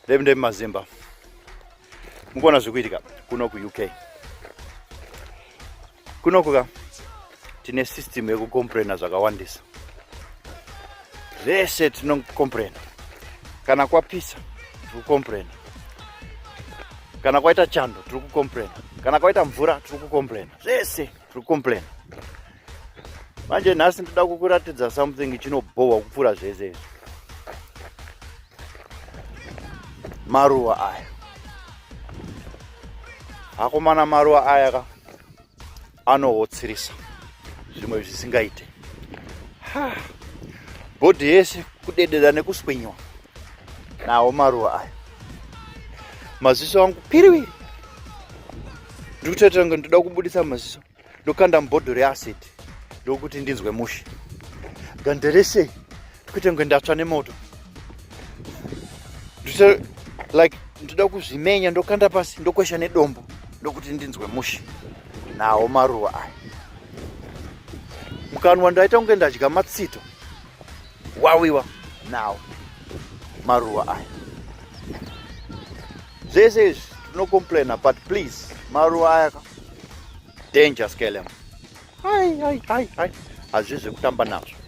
Ndemi ndemi mazimba. Mukuona zvikuitika kuno ku UK. Kuno kuka tine system yekucomplaina zvakawandisa. Zvese tinocomplaina. Kana kwapisa tiri kucomplaina. Kana kwaita chando tiri kucomplaina. Kana kwaita mvura tiri kucomplaina. Zvese tiri kucomplaina. Manje nhasi ndoda kukuratidza something chinobhohwa kupfuura zvese izvi. Maruva aya. Akomana maruva aya ka anohotsirisa zvimwe zvisingaite. Ha. Bhodhi yese kudedera nekuswinywa nawo maruva aya. Maziso angu piriwiri. Ndikutoita kunge ndoda kubudisa maziso. Ndokanda mubhodhoro yeacid ndokuti ndinzwe mushe. Ganda rese ndikuita kunge ndatsva nemoto. Ndito like ndoda kuzvimenya ndokanda pasi ndokwesha nedombo ndokuti ndinzwe mushe. Nawo maruva aya. Mukanwa ndaita kunge ndadya matsito. Wawiwa nawo maruva aya. Zvese izvi tinocomplaina but please maruva aya ka danger scalem. Hai hai hai hai. Hazvisi zvekutamba nazvo.